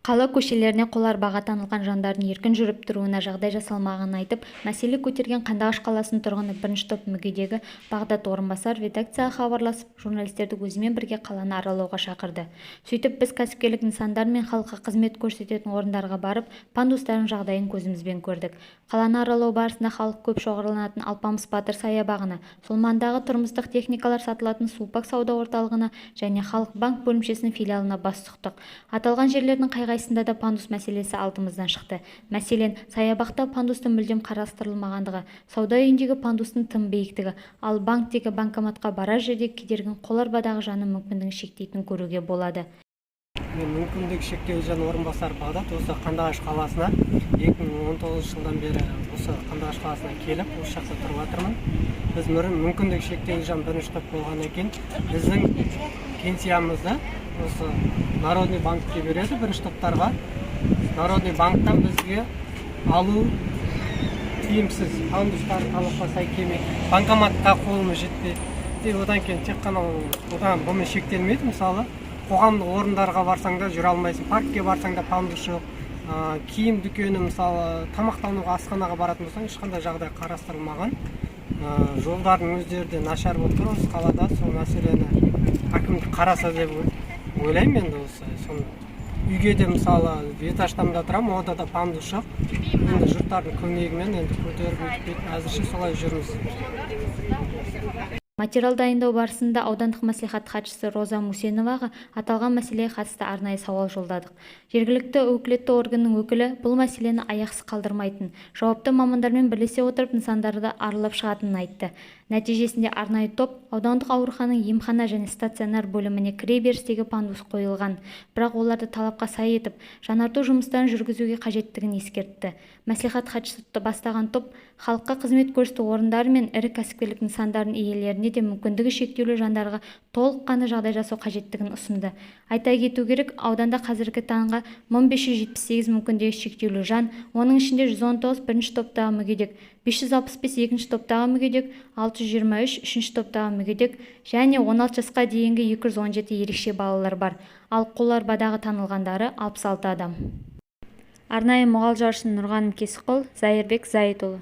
Қала көшелеріне қоларбаға таңылған жандардың еркін жүріп-тұруына жағдай жасалмағанын айтып, мәселе көтерген Қандыағаш қаласының тұрғыны, бірінші топ мүгедегі Бағдат Орынбасаров редакцияға хабарласып, журналистерді өзімен бірге қаланы аралауға шақырды. Сөйтіп, біз кәсіпкерлік нысандар мен халыққа қызмет көрсететін орындарға барып, пандустардың жағдайын көзімізбен көрдік. Қаланы аралау барысында халық көп шоғырланатын Алпамыс батыр саябағына, сол маңдағы тұрмыстық техникалар сатылатын Сулпак сауда орталығына және Халық банк бөлімшесінің филиалына бас сұқтық. Аталған жерлердің қай-қайсысында да пандус мәселесі алдымыздан шықты. Мәселен, саябақта пандустың мүлдем қарастырылмағандығы, сауда үйіндегі пандустың тым биіктігі, ал банктегі банкоматқа барар жердегі кедергінің қоларбадағы жанның мүмкіндігін шектейтінін көруге болады. Мен, мүмкіндігі шектеулі жан Орынбасар Бағдат, осы Қандыағаш қаласына 2019 жылдан бері осы Қандыағаш қаласына келіп, осы жақта тұрып жатырмын. Біз мүмкіндігі шектеулі жан бірінші топ болғаннан кейін, біздің пенсиямызды осы Народный банкке береді. Бірінші топтарға Народный банктан бізге алу тиімсіз, пандустар талапқа сай келмейді, банкоматқа қолымыз жетпейді. И одан кейін тек қана одан бұнымен шектелмейді. Мысалы, қоғамдық орындарға барсаң да, жүре алмайсың, паркке барсаң да, пандус жоқ. Киім дүкені, мысалы, тамақтануға асханаға баратын болсаң, ешқандай жағдай қарастырылмаған. Жолдардың өздері де нашар болып тұр осы қалада. Сол мәселені әкімдік қараса деп ойлаймын енді. Осы соны үйге де, мысалы, этаждамда тұрамын, онда да пандус жоқ. Енді жұрттардың көмегімен енді көтеріп, өйтіп бүйтіп әзірше солай жүрміз. Материал дайындау барысында аудандық мәслихат хатшысы Роза Мусеноваға аталған мәселеге қатысты арнайы сауал жолдадық. Жергілікті өкілетті органның өкілі бұл мәселені аяқсыз қалдырмайтынын, жауапты мамандармен бірлесе отырып, нысандарды аралап шығатынын айтты. Нәтижесінде арнайы топ аудандық аурухананың емхана және стационар бөліміне кіре берістегі пандус қойылған, бірақ оларды талапқа сай етіп, жаңарту жұмыстарын жүргізуге қажеттігін ескертті. Мәслихат хатшысы бастаған топ халыққа қызмет көрсету орындары мен ірі кәсіпкерлік нысандарының иелеріне де мүмкіндігі шектеулі жандарға толыққанды жағдай жасау қажеттігін ұсынды. Айта кету керек, ауданда қазіргі таңға 1578 мүмкіндігі шектеулі жан, оның ішінде 119 бірінші топтағы мүгедек, 565 екінші топтағы мүгедек, 623 үшінші топтағы мүгедек және 16 жасқа дейінгі 217 ерекше балалар бар. Ал қоларбадағы танылғандары 66 адам. Арнайы Мұғалжар үшін Нұрғаным Кесікқұл, Зайырбек Зайытұлы.